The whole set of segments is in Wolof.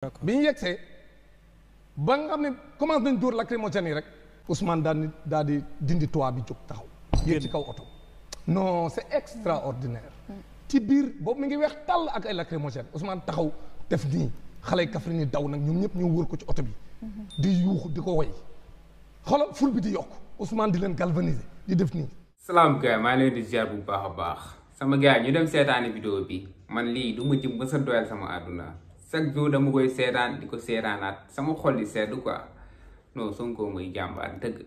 bi ñu yegsee ba nga xam ne commencé nañ dóor lacrymogène yi rek Ousmane daal di dindi toit bi jóg taxaw yéeg ci kaw oto non c'est extraordinaire ci biir boobu mi ngi weex tàll ak ay lacrymogène Ousmane taxaw def nii xale yi Kaffrine ni daw nag ñoom ñëpp ñu wër ko ci oto bi di yuuxu di ko woy xoolal ful bi di yokk Ousmane di leen galvaniser di def nii. salaam gars maa leen di ziar bu baax a baax sama gars ñu dem seetaani vidéo bi man lii du ma ci mës a doyal sama àdduna chaque jour dama koy seetaan di ko seetaanaat sama xol di sedd quoi non Sonko muy jàmbaar dëgg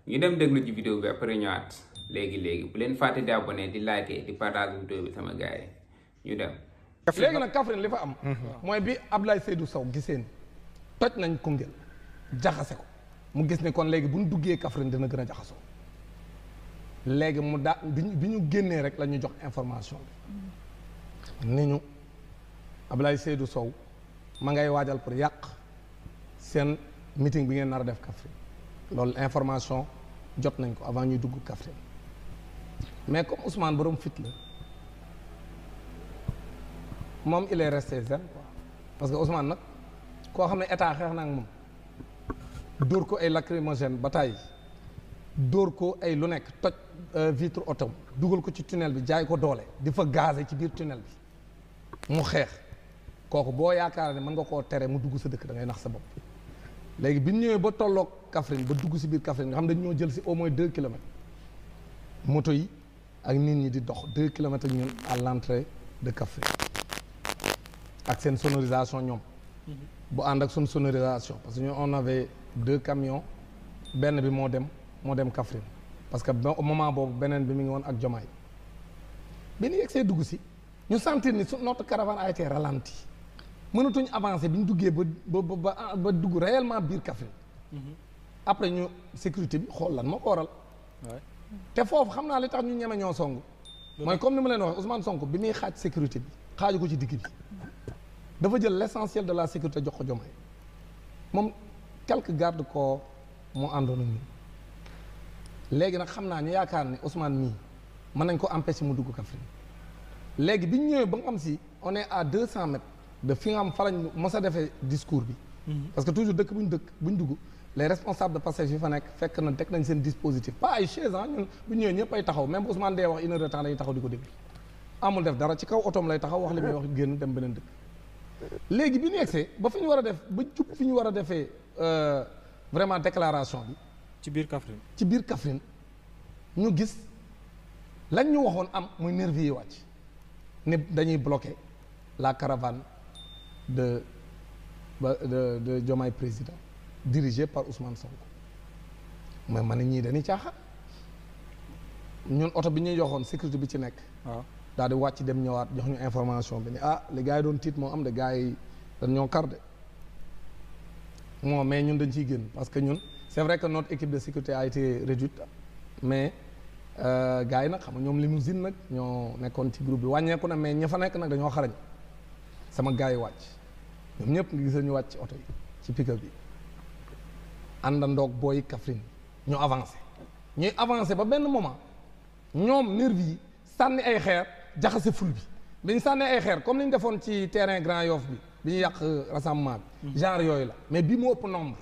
ñu dem déglu ci vidéo bi après ñëwaat léegi bu leen fàtte di abonné di liker di partage vidéo bi sama gars yi ñu dem. léegi nag Kaffrine li fa am. mooy bi Abdoulaye Seydou Sow gisee ni toj nañ Koungheul jaxase ko mu gis ne kon léegi bu ñu duggee Kaffrine dina gën a jaxasoo léegi mu daa bi ñu génnee rek la ñu jox information bi ni ñu Abdoulaye Seydou Sow ma ngay waajal pour yàq seen meeting bi ngeen nar a def Kaffrine loolu information jot nañ ko avant ñuy dugg Kaffrine mais comme Ousmane borom fit la moom il est resté zen quoi parce que Ousmane nag koo xam ne état xeex na ak moom dóor ko ay lacrymogène ba tàyyi dóor ko ay lu nekk toj vitre otom dugal ko ci tunnel bi jaay ko doole di fa gazé ci biir tunnel bi mu xeex kooku boo yaakaar ne mën nga koo tere mu dugg sa dëkk da ngay nax sa bopp léegi bi ñu ñëwee ba tolloog Kaffrine ba dugg si biir Kaffrine nga xam dañ ñoo jël si au moins 2 kilomètres moto yi ak nit ñi di dox 2 kilomètres ak ñun à l'entrée de Kaffrine ak seen sonorisation ñoom bu ànd ak suñ sonorisation parce que ñu on avait 2 camions benn bi moo dem Kaffrine parce que moment boobu beneen bi mi ngi woon ak Jomaay bi ñu yegsee dugg si ñu sentir ni notre caravane a été ralenti mënatuñ avancer bi ñu duggee ba dugg réellement biir Kaffrine après ñu sécurité bi xool lan moo ko waral te foofu xam naa li tax ñu ñeme ñoo song mooy comme ni ma leen waxee Ousmane Sonko bi muy xaaj sécurité bi xaaju ko ci digg bi dafa jël l'essentiel de la sécurité jox ko Jomaay moom quelques gardes corps moo àndoon ak ñun léegi nag xam naa ñu yaakaar ni Ousmane mii mën nañ ko empêcher mu dugg Kaffrine léegi bi ñu ñëwee ba nga xam si on est à 200 mètres de fi nga xam fa lañ mos a defee discours bi parce que toujours dëkk bu ñu dugg les responsables de passage yi fa nekk fekk na teg nañ seen dispositif pas ay chaise ñun bu ñu ñëwee ñëpp ay taxaw même Ousmane dee wax 1 heure de temps dañuy taxaw di ko déglu amul def dara ci kaw otoom lay taxaw wax li muy wax génn dem beneen dëkk léegi bi ñu egsee ba fi ñu war a def ba jub fi ñu war a defee vraiment déclaration bi ci biir Kaffrine ñu gis lañ ñu waxoon am muy nervi yi wàcc ne dañuy bloquer la caravane de Diomaye président dirigée par Ousmane Sonko mais man ñii dañuy caaxaan ñun oto bi ñuy joxoon sécurité bi ci nekk waaw daal di wàcc dem ñëwaat jox ñu information bi ni les gars yi doon tiit moo am de gars yi dañ ñoo kar de moo mais ñun dañ ciy génn parce que ñun c'est vrai que notre équipe de sécurité a été réduite mais gars yi nag xam nga ñoom limousine nag ñoo nekkoon ci groupe bi wàññeeku na mais ña fa nekk nag dañoo xarañ sama gars yi wàcc ñoom ñëpp nga gis ñu wàcc ci oto yi ci pick-up bi àndandoog booy Kaffrine ñu avancé ñuy avancé ba benn moment ñoom nervi yi sànni ay xeer jaxase ful bi ñu sànni ay xeer comme ni ñu defoon ci terrain Grand Yoff bi ñu yàq rassemblement bi genre yooyu la mais bii mu ëpp nombre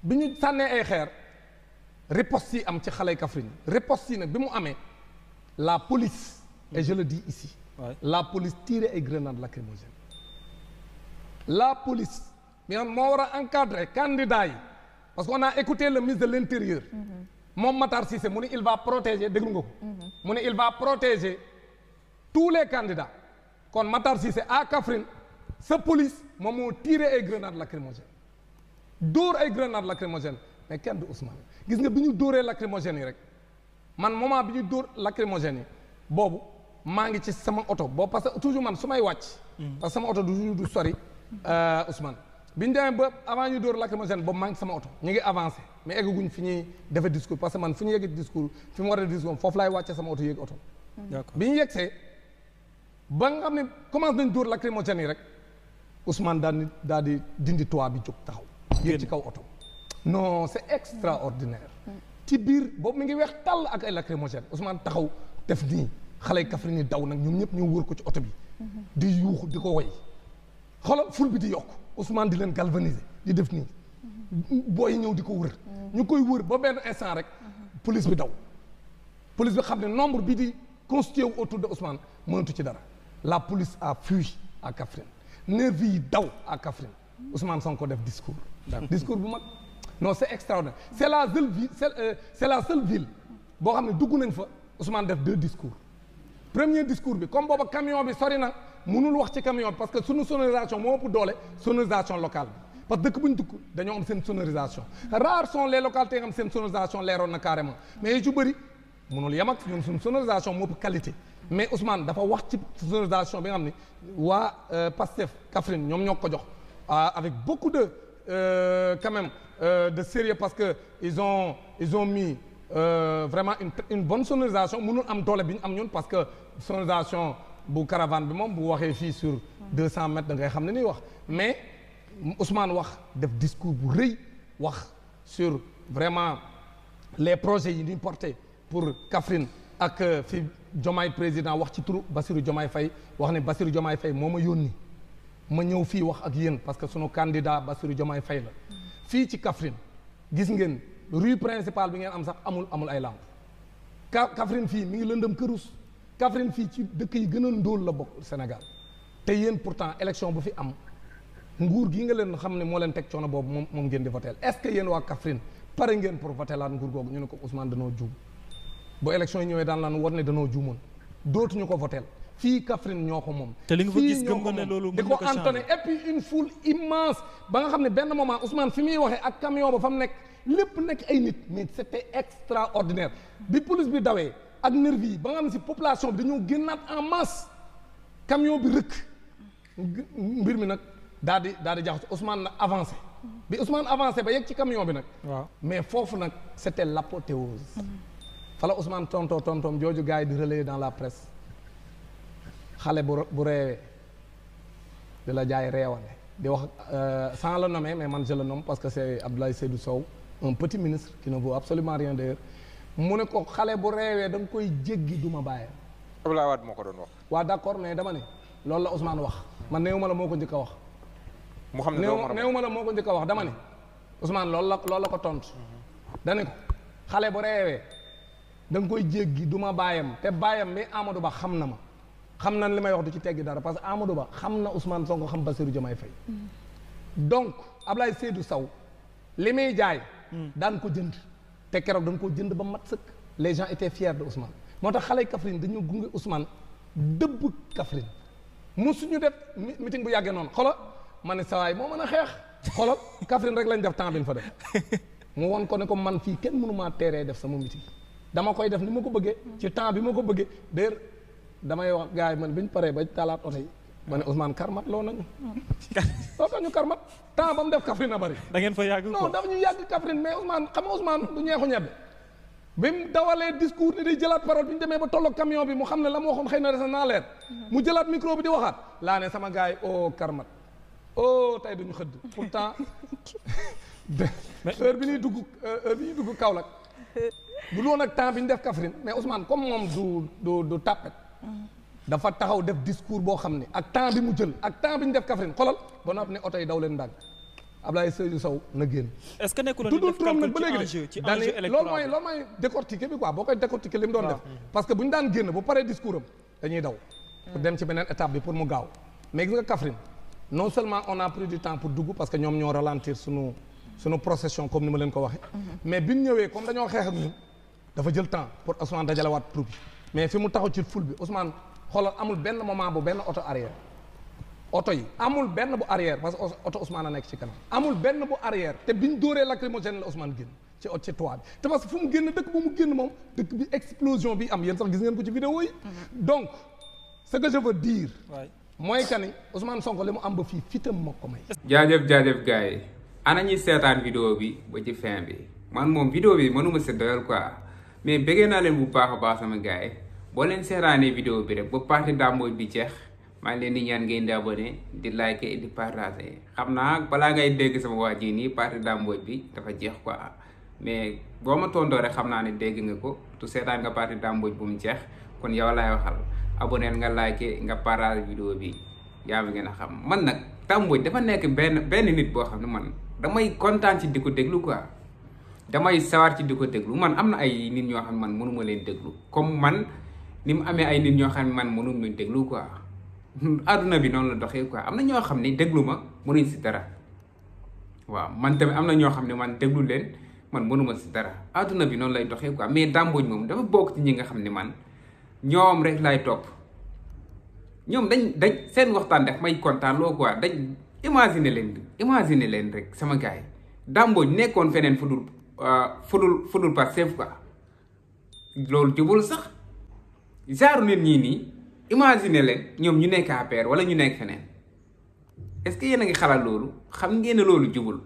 bi ñu sànnee ay xeer riposte yi am ci xale Kaffrine riposte yi nag bi mu amee la police et je le dis ici la police tiré ay grenades lacrymogènes la police mais moo war a encadrer candidats yi parce qu'on a écouté le ministre de l'Intérieur moom Matar Cissé mu ne il va protéger déglu nga ko mu ne il va protéger tous les candidats kon Matar Cissé à Kaffrine sa police moom moo tiré ay grenades lacrymogènes dóor ay grenades lacrymogènes mais kenn du Ousmane gis nga bi ñu dóoree lacrymogènes yi rek man moment bi ñu dóor lacrymogènes yi boobu maa ngi ci sama oto boobu parce que toujours man su may wàcc parce que sama oto du sori Ousmane bi ñu demee ba avant ñu dóor lacrymogène boobu maa ngi sama oto ñu ngi avancé mais eggaguñ fi ñuy defee discours parce que man fi ñu yeggee discours fi mu war a discours foofu laay wàcce sama oto yéeg oto bi ñu yegsee ba nga xam ne commencé nañ dóor lacrymogène yi rek Ousmane daal di dindi toit bi jóg taxaw yéeg ci kaw oto non c'est extraordinaire ci biir boobu mi ngi weex tàll ak ay lacrymogène Ousmane taxaw def nii xale yi Kaffrine ni daw nag ñoom ñëpp ñu wër ko ci oto bi di yuuxu di ko woy xoolal ful bi di yokk Ousmane di leen galvaniser di def nii booy ñëw di ko wër ñu koy wër ba benn instant rek police bi daw police bi xam ne nombre bi di constitué wu autour de Ousmane mënatu ci dara la police a fui à Kaffrine nervi yi daw à Kaffrine Ousmane Sonko def discours discours bu mag non c'est extraordinaire c'est la seule ville c'est la seule ville boo xam ne dugg nañ fa Ousmane def 2 discours premier discours bi comme booba camion bi sori na mënul wax ci camion bi parce que sunu sonorisation moo ëpp doole sonorisation locale bi parce que dëkk bu ñu dugg dañoo am seen sonorisation rares sont les localités nga am seen sonorisation leeroon na carrément mais yi ci bëri mënul yem ak ñun suñu sonorisation moo ëpp qualité mais Ousmane dafa wax ci sonorisation bi nga xam ne waa Pastef Kaffrine ñoom ñoo ko jox avec beaucoup de quand même de sérieux parce que ils ont mis vraiment une bonne sonorisation mënul am doole bi ñu am ñun parce que sonorisation bu caravane bi moom bu waxee fii sur 200 mètres da ngay xam ne ni wax mais Ousmane wax def discours bu rëy wax sur vraiment les projets yi ñuy porté pour Kaffrine ak fi Diomaye président wax ci turu Bassirou Diomaye Faye wax ne Bassirou Diomaye Faye moo ma yónni ma ñëw fii wax ak yéen parce que sunu candidat Bassirou Diomaye Faye la fii ci Kaffrine gis ngeen rue principale bi ngeen am sax amul ay lampe Kaffrine fii mi ngi lëndëm kërus Kaffrine fii ci dëkk yi gën a ndóol la bokk Sénégal te yéen pourtant élection bu fi am nguur gi nga leen xam ne moo leen teg coono boobu moom ngeen di voter est-ce que yéen waa Kaffrine pare ngeen pour voter laat nguur googu ñu ne ko Ousmane danoo juum bu élection yi ñëwee daan laan war ne danoo juumoon dootuñu ko voter fii Kaffrine ñoo ko moom te li nga fa gis gëm nga ne loolu di ko entonné et puis une foule immense ba nga xam ne benn moment Ousmane fi muy waxee ak camion ba fa mu nekk lépp nekk ay nit mais c'était extraordinaire bi police bi dawee ak nervi yi ba nga xam ne si population bi dañoo génnaat en masse camion bi rëkk mbir mi nag daal di jaxase Ousmane na avancé bi Ousmane avancé ba yegg ci camion bi nag waaw mais foofu nag c'était l'apothéose fala Ousmane tontoom jooju gars yi di relayer dans la presse xale bu reewee di la jaay reewale di wax sans le nommer mais man je le nomme parce que c'est Abdoulaye Seydou Sow un petit ministre qui ne vaut absolument rien d'ailleurs mu ne ko xale bu reewee da nga koy jéggi duma bàyyi Abdoulaye Wade moo ko doon wax waaw d'accord mais dama ne loolu la Ousmane wax man néew ma la moo ko njëkk a wax mu xam ne néew ma la moo ko njëkk a wax dama ne Ousmane loolu la ko tontu dane ko xale bu reewee da nga koy jéggi duma bàyyam te bàyyam mi Amadou Ba xam na ma xam na li may wax du ci teggi dara parce que Amadou Ba xam na Ousmane Sonko xam Bassirou Diomaye Faye donc Abdoulaye Seydou Sow li muy jaay daan ko jënd te keroog dañ ko jënd ba mat sëkk les gens étaient fiers de Ousmane moo tax xale Kaffrine dañu gunge Ousmane dëbb Kaffrine musuñu def meeting bu yàggee noonu xoolal ma ne sawaay moo mën a xeex xoolal Kaffrine rek lañ def temps bi ñu fa def mu won ko ne ko man fii kenn mënu maa teeree def sama meeting dama koy def ni ma ko bëggee ci temps bi ma ko bëggee d'ailleurs damay wax gars yi man bi ñu paree ba talaat oto yi ma ne Ousmane karmat loo nañu loo tax ñu karmat temps ba mu def Kaffrine a bëri da ngeen fa yàgg non dafa ñu yàgg Kaffrine mais Ousmane xam nga Ousmane du ñeexu ñebbe bi mu dawalee discours ni day jëlaat parole bi ñu demee ba tolloog camion bi mu xam ne la mu waxoon xëy na des naa leer mu jëlaat micro bi di waxaat laa ne sama gars yi oh karmat oh tey duñu xëdd pourtant heure bi ñuy dugg Kaolack bu loon ak temps bi ñu def Kaffrine mais Ousmane comme moom du tàppet dafa taxaw def discours boo xam ne ak temps bi mu jël ak temps bi ñu def Kaffrine xolal ba noppi ne oto yi daw leen ndànk Abdoulaye Seydou Sow na génn. est-ce que nekkul woon def calcul ci enjeu électoral loolu mooy décortiquer bi quoi boo koy décortiquer li mu doon def. parce que bu ñu daan génn bu paree discours am dañuy daw. pour dem ci beneen étape bi pour mu gaaw mais gis nga Kaffrine non seulement on a pris du temps pour dugg parce que ñoom ñoo ralentir sunu procession comme ni ma leen ko waxee. mais bi ñu ñëwee comme dañoo xeex ak ñun dafa jël temps pour Ousmane dajalewaat troupe bi mais fi mu taxaw ci foule bi Ousmane xoolal amul benn moment bu benn oto arrière. oto yi amul benn bu arrière parce que oto Ousmane a nekk ci kanam amul benn bu arrière te biñ dóoree lacrymogène la Ousmane génn ci toit bi te parce que fu mu génn dëkk bu mu génn moom dëkk bi explosion bi am yéen sax gis ngeen ko ci vidéo yi donc ce que je veux dire mooy que ni Ousmane Sonko li mu am ba fii fitam moo ko may jaajëf gars yi ana ñuy seetaan vidéo bi ba ci fin bi man moom vidéo bi mënuma si doyal quoi mais bëggee naa leen bu baax a baax sama gars yi boo leen seetaanee vidéo bi rek ba partie Dambodj bi jeex maa ngi leen di ñaan ngeen di abonné di like di partager xam naa balaa ngay dégg sama waa ji nii partie Dambodj bi dafa jeex quoi mais boo ma tontoo rek xam naa ne dégg nga ko tu seetaan nga partie Dambodj bu mu jeex kon yow laay waxal abonné nga like nga partager vidéo bi yaa ma gën a xam man nag Dame Mbodj dafa nekk benn nit boo xam ne man damay kontaan ci di ko déglu quoi damay sawar ci di ko déglu man am na ay nit ñoo xam ne man mënuma leen déglu comme man ni mu amee ay nit ñoo xam ne man mënuma leen déglu quoi àdduna bi noonu la doxee quoi am na ñoo xam ne déglu ma mënuñ si dara waaw man tamit am na ñoo xam ne man déglu leen man mënuma si dara àdduna bi noonu lay doxee quoi mais Dame Mbodj moom dafa bokk ci ñi nga xam ne man ñoom rek lay topp ñoom dañ seen waxtaan def may kontaan loo quoi dañ imaginer leen rek sama gars yi Dame Mbodj nekkoon feneen fudul Pastef quoi loolu jubul sax genre nit ñii nii imaginer leen ñoom ñu nekk APR wala ñu nekk feneen est-ce que yéen a ngi xalaat loolu xam ngeen ne loolu jubul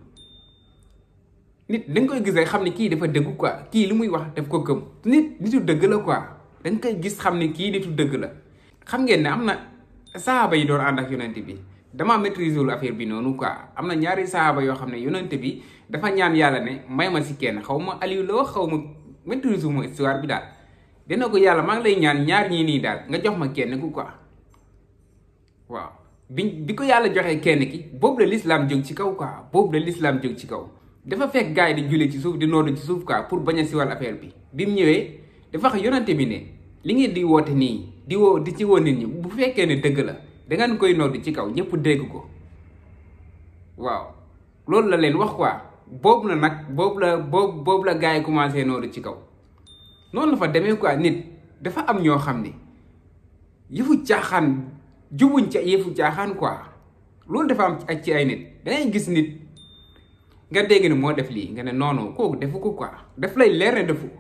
nit dañ koy gis rek xam ne kii dafa dëgg quoi kii li muy wax daf ko gëm nitu dëgg la quoi dañ koy gis xam ne kii nitu dëgg la xam ngeen ne am na sahaaba yi doon ànd ak yonent bi dama maîtriser wul affaire bi noonu quoi am na ñaari sahaaba yoo xam ne yonent bi dafa ñaan yàlla ne may ma si kenn xaw ma Aliou la wax xaw ma maîtriser ma histoire bi daal dina ko yàlla maa ngi lay ñaan ñaar ñii nii daal nga jox ma kenn ku quoi waaw bi ko yàlla joxee kenn ki boobu la l'islam jóg ci kaw quoi boobu la l'islam jóg ci kaw dafa fekk gars yi di julli ci suuf di noodu ci suuf quoi pour bañ a siwal affaire bi mu ñëwee dafa wax yonent bi ne li ngeen di woote nii di ci woo nit ñi bu fekkee ne dëgg la dangeen koy nodd ci kaw ñëpp dégg ko waaw loolu la leen wax quoi boobu la nag boobu la gars yi commencé nodd ci kaw noonu la fa demee quoi nit dafa am ñoo xam ne yëfu caaxaan jubuñ ca yëfu caaxaan quoi loolu dafa am ak ci ay nit dangay gis nit nga dégg ne moo def lii nga ne noonu kooku defu ko quoi daf lay leer ne defu ko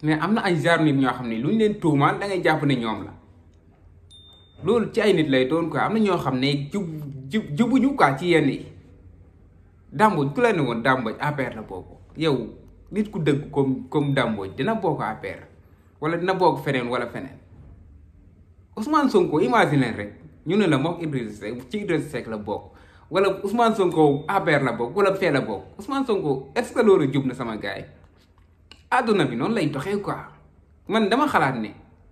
mais am na ay genre nit ñoo xam ne lu ñu leen tuumaal da ngay jàpp ne ñoom la loolu ci ay nit lay doon quoi am na ñoo xam ne jubuñu quoi ci yenn yi Dame Mbodj ku la ne woon Dame Mbodj APR la bokk yow nit ku dëgg comme Dame Mbodj dina bokk APR wala dina bokk feneen wala feneen Ousmane Sonko imagine rek ñu ne la moom Idrissa Seck ci Idrissa Seck la bokk wala Ousmane Sonko APR la bokk wala fee la bokk Ousmane Sonko est-ce que loolu jub na sama gars yi àdduna bi noonu lay doxee quoi man dama xalaat ne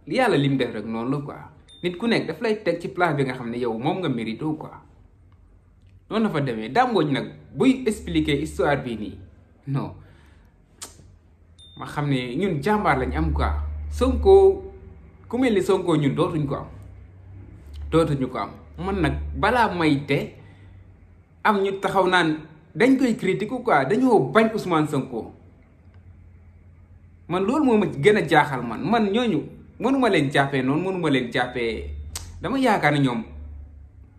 li yàlla lim def rek noonu la quoi nit ku nekk daf lay teg ci place bi nga xam ne yow moom nga mérité quoi noonu la fa demee Dame Mbodj nag buy expliquer histoire bii nii non ma xam ne ñun jàmbaar lañ am quoi Sonko ku mel ni Sonko ñun dootuñ ko am man nag balaa may te am ñu taxaw naan dañ koy critiquer quoi dañoo bañ Ousmane Sonko man loolu moo ma gën a jaaxal man ñooñu mënuma leen jàppee noonu mënuma leen jàppee dama yaakaar ne ñoom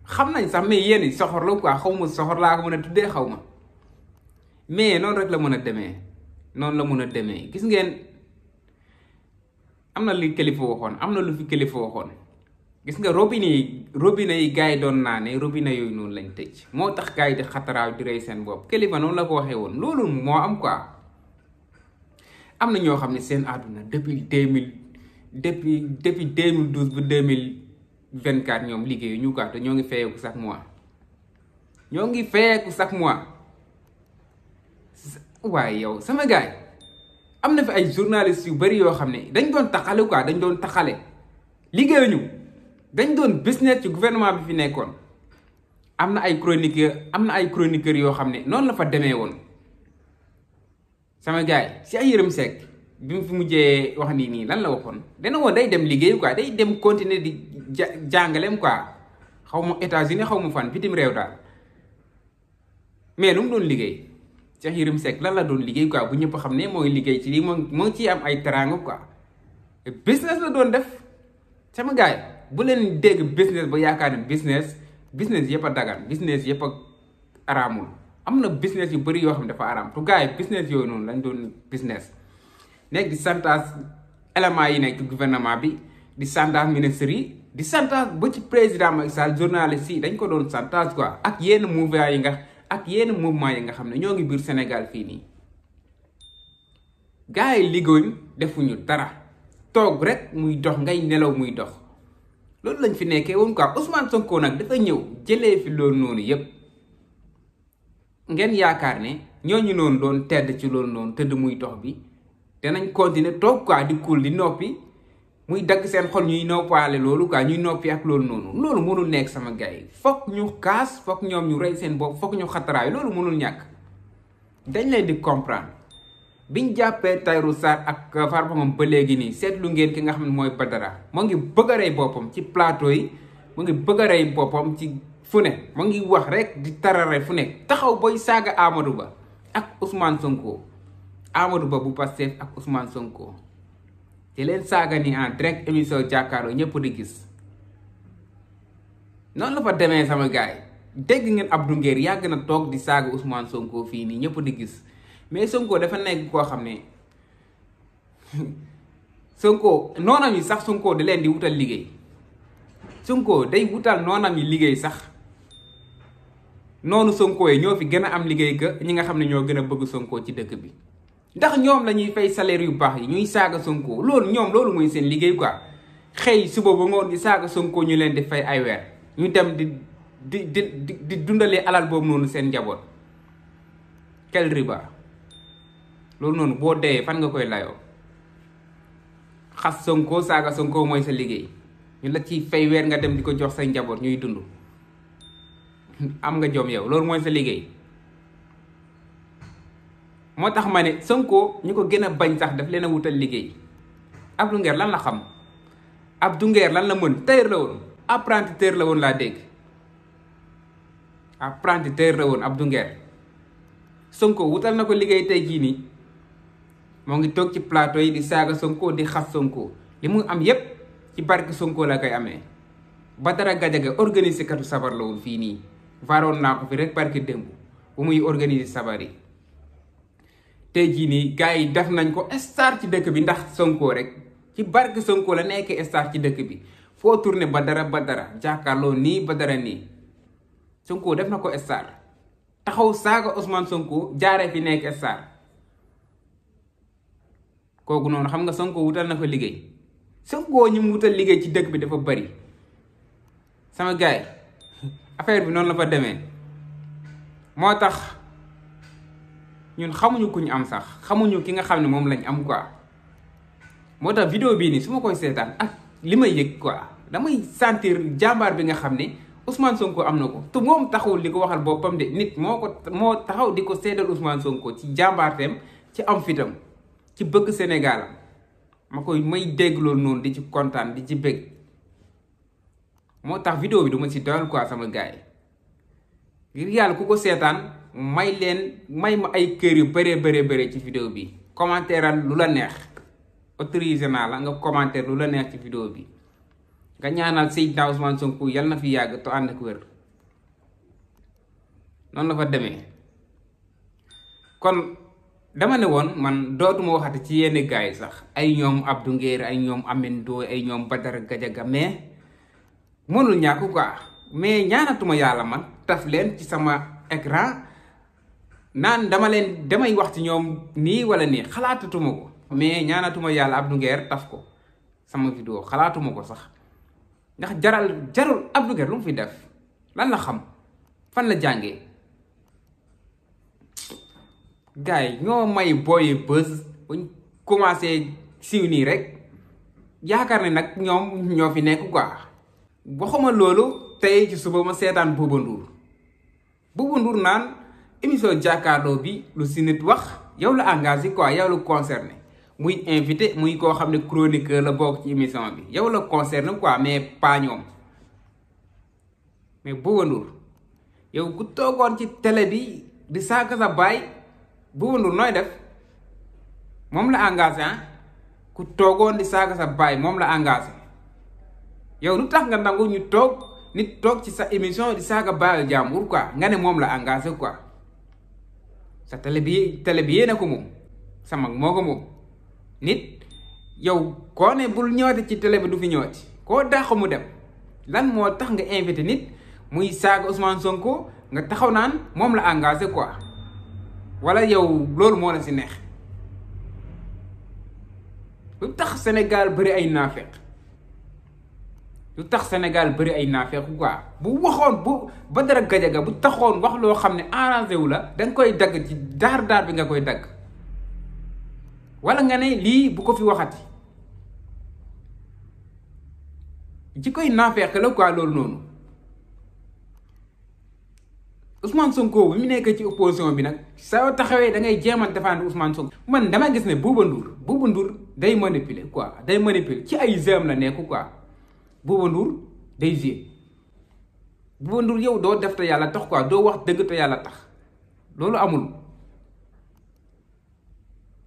xam nañ sax mais yéen soxor la quoi xaw ma soxor laa ko mën a tuddee xaw ma mais noonu rek la mën a demee noonu la mën a demee gis ngeen am na li kilifa waxoon am na lu fi kilifa waxoon gis nga robinet yi gars yi doon naa ne robinet yooyu noonu lañ tëj moo tax gars yi di xataraaw di rey seen bopp kilifa noonu la ko waxee woon loolu moo am quoi am na ñoo xam ne seen àdduna depuis 2012 ba 2024 ñoom liggéeyu ñu quoi te ñoo ngi fayeeku chaque mois waaye yow sama gars yi am na fi ay journalistes yu bari yoo xam ne dañ doon taxale quoi dañ doon taxale liggéeyuñu dañ doon business ci gouvernement bi fi nekkoon am na ay chroniqueurs yoo xam ne noonu la fa demee woon sama gars yi si ay Yérim Seck bi mu fi mujjee wax nii lan la waxoon dana woon day dem liggéey quoi day dem continuer di jàngaleem quoi xaw ma États-Unis xaw ma fan bitim réew daal mais lu mu doon liggéey Cheikh Yérim Seck lan la doon liggéey quoi bu ñëpp xam ne mooy liggéey ci lii moo ciy am ay teraanga quoi business la doon def sama gars yi bu leen dégg business ba yaakaar ne business yëpp a dagan business yëpp a araamul am na business yu bëri yoo xam ne dafa araam tu gars yi business yooyu noonu lañ doon business nekk di santage éléments yi nekk ci gouvernement bi di santage ministres yi di santage ba ci président Macky Sall journalistes yi dañ ko doon santage quoi ak yenn mouvement yi nga xam ne ñoo ngi biir Sénégal fii nii gars yi liggéeyuñ defuñu dara toog rek muy dox ngay nelaw muy dox loolu lañ fi nekkee woon quoi Ousmane Sonko nag dafa ñëw jëlee fi loolu noonu yépp ngeen yaakaar ne ñooñu noonu doon tedd ci loolu noonu tëdd muy dox bi danañ continuer toog quoi di kuul di noppi muy dagg seen xol ñuy noppaale loolu quoi ñuy noppi ak loolu noonu loolu mënul nekk sama gars yi foog ñu kaas foog ñoom ñu rey seen bopp foog ñu xataraayu loolu mënul ñàkk dañ leen di comprendre biñ jàppee Tahirou Sarr ak Farba Ngom ba léegi nii seetlu ngeen ki nga xam ne mooy Badara moo ngi bëgg a rey boppam ci plateau yi mu ngi bëgg a rey boppam ci fu ne mu ngi wax rek di tarare fu ne taxaw boy saaga Amadou Ba ak Ousmane Sonko Amadou Ba bu Pastef ak Ousmane Sonko te leen saaga ni en direct émission jàkkaarloo ñëpp di gis noonu la fa demee sama gars yi dégg ngeen Abdou Nguer yàgg na toog di saaga Ousmane Sonko fii nii ñëpp di gis mais Sonko dafa nekk koo xam ne Sonko noonam yi sax Sonko da leen di wutal liggéey Sonko day wutal noonam yi liggéey sax noonu Sonko yi ñoo fi gën a am liggéey ka ñi nga xam ne ñoo gën a bëgg Sonko ci dëkk bi ndax ñoom la ñuy fay salaire yu baax yi ñuy saaga Sonko loolu ñoom loolu mooy seen liggéey quoi xëy suba ba ngoon di saaga Sonko ñu leen di fay ay weer ñu dem di dundalee alal boobu noonu seen njaboot quel riba loolu noonu boo dee fan nga koy layoo xas Sonko saaga Sonko mooy sa liggéey ñu la ciy fay weer nga dem di ko jox say njaboot ñuy dund am nga jom yow loolu mooy sa liggéey moo tax ma ne Sonko ñu ko gën a bañ sax daf leen a wutal liggéey Abdou Nguer lan la xam Abdou Nguer lan la mën tailleur la woon apprenti tailleur la woon laa dégg apprenti tailleur la woon Abdou Nguer Sonko wutal na ko liggéey tey jii nii moo ngi toog ci plateau yi di saaga Sonko di xas Sonko li mu am yépp ci barke Sonko la koy amee Badara Gadiaga organiser katu sabar la woon fii nii varoon naa ko fi rek barke démb bu muy organiser sabar yi tey jii nii gars yi def nañ ko star ci dëkk bi ndax Sonko rek ci barke Sonko la nekk star ci dëkk bi foo tourné Badara jàkkaarloo nii Badara nii Sonko def na ko star taxaw saaga Ousmane Sonko jaaree fi nekk star kooku noonu xam nga Sonko wutal na ko liggéey Sonko ñi mu wutal liggéey ci dëkk bi dafa bari sama gars yi affaire bi noonu la fa demee moo tax ñun xamuñu ku ñu am sax xamuñu ki nga xam ne moom lañ am quoi moo tax vidéo bii nii su ma koy seetaan ak li may yëg quoi damay sentir jàmbaar bi nga xam ne Ousmane Sonko am na ko te moom taxawul di ko waxal boppam de nit moo taxaw di ko seedal Ousmane Sonko ci jàmbaarteem ci am fitam ci bëgg Sénégal ma koy may dégg loolu noonu di ci kontaan di ci bëgg moo tax vidéo bi du ma si doyal quoi sama gars yi ngir yàlla ku ko seetaan may ma ay kër yu bëree ci vidéo bi commentéral lu la neex autorisé naa la nga commentaire lu la neex ci vidéo bi nga ñaanal Seydina Ousmane Sonko yal na fi yàgg te ànd ak wér noonu la fa demee kon dama ne woon man dootuma waxati ci yenn gars yi sax ay ñoom Abdou Nguer ay ñoom Amendo ay ñoom Badara Gadiaga mais mënul ñàkk quoi mais ñaanatuma yàlla man taf leen ci sama écran naan damay wax ci ñoom nii wala nii xalaatatuma ko mais ñaanatuma yàlla Abdou Nguer taf ko sama vidéo xalaatuma ko sax ndax jarul Abdou Nguer lu mu fi def lan la xam fan la jàngee gars yi ñoo may booyi bës buñ commencé siiw nii rek yaakaar ne nag ñoom ñoo fi nekk quoi waxuma loolu tey ci suba ma seetaan Bouba Ndour naan émission jàkkaarloo bi lu si nit wax yow la engagé quoi yow la concerné muy invité muy koo xam ne chroniqueur la bokk ci émission bi yow la concerné quoi mais pas ñoom mais Bouba Ndour yow ku toogoon ci télé bi di saaga sa baay Bouba Ndour nooy def moom la engagé ku toogoon di saaga sa baay moom la engagé yow lu tax nga nangu nit toog ci sa émission di saaga baayal jàmbur quoi nga ne moom la engagé quoi sa télé bi yéena ko moom sa mag moo ko moom nit yow koo ne bul ñëwati ci télé bi du fi ñëwati koo dàq mu dem lan moo tax nga invité nit muy saaga Ousmane Sonko nga taxaw naan moom la engagé quoi wala yow loolu moo la si neex lu tax Sénégal bëri ay naafeq quoi bu waxoon bu Badara Gadiaga bu taxoon wax loo xam ne arrangé wu la danga koy dagg ci daar bi nga koy dagg wala nga ne lii bu ko fi waxati ji koy naafeq la quoi loolu noonu. Ousmane Sonko bi mu nekk ci opposition bi nag soo taxawee da ngay jéem a défendre Ousmane Sonko. man dama gis ne Bouba Ndour day manipuler quoi day manipuler ci ay jëm la nekk quoi Bouba Ndour day jé Bouba Ndour yow doo def te yàlla tax quoi doo wax dëgg te yàlla tax loolu amul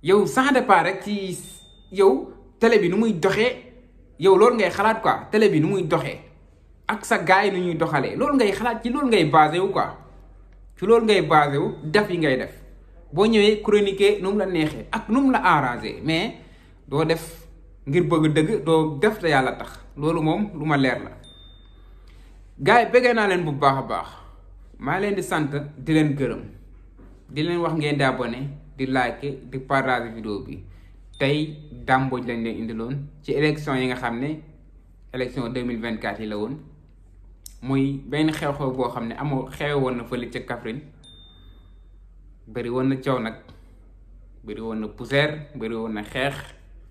yow sans départ rek ci yow télé bi nu muy doxee yow loolu ngay xalaat quoi télé bi nu muy doxee ak sa gars yi nu ñuy doxalee loolu ngay xalaat ci loolu ngay basé wu quoi. ci loolu ngay basé wu def yi ngay def boo ñëwee chroniquer nu mu la neexee ak nu mu la arrangé mais doo def ngir bëgg dëgg doo def te yàlla tax loolu moom lu ma leer la. gars yi bëggee naa leen bu baax a baax maa leen di sant di leen gërëm di leen wax ngeen di abonné di like di partager vidéo bi tey Dame Mbodj lañ leen indiloon ci élection yi nga xam ne élection 2024 yi la woon. muy benn xew-xew boo xam ne amoo xewe woon na fële ca Kaffrine bëri woon na coow nag bëri woon na poussière bëri woon na xeex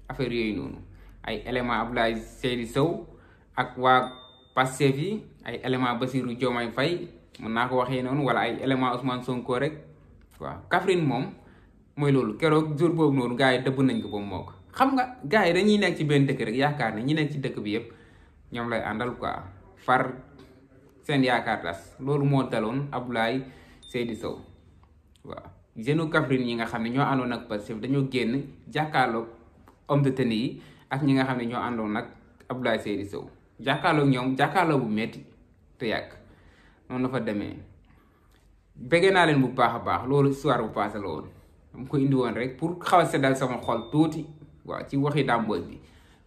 affaire yooyu noonu ay élément Abdoulaye Seydou Sow ak waa Pastef yi ay élément Bassirou Diomaye Faye mën naa ko waxee noonu wala ay élément Ousmane Sonko rek waaw Kaffrine moom mooy loolu keroog jour boobu noonu gars yi dëbb nañ ko ba mu moo ko xam nga gars yi dañuy nekk ci benn dëkk rek yaakaar ne ñi nekk ci dëkk bi yëpp ñoom lay àndal quoi far seen yaakaar tas loolu moo daloon Abdoulaye Seydou Sow waaw jeune Kaffrine yi nga xam ne ñoo àndoon ak Pastef dañoo génn jàkkaarloog homme de tenue yi ak ñi nga xam ne ñoo àndoon ak Abdoulaye Seydou Sow jàkkaarloog ñoom jàkkaarloog bu metti te yàgg noonu la fa demee bëggee naa leen bu baax a baax loolu histoire bu passé la woon dama ko indi woon rek pour xaw a seddal sama xol tuuti waaw ci waxi Dame Mbodj bi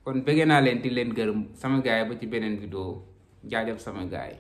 kon bëggee naa leen di leen gërëm sama gaay ba ci beneen vidéo jaajëf sama gaay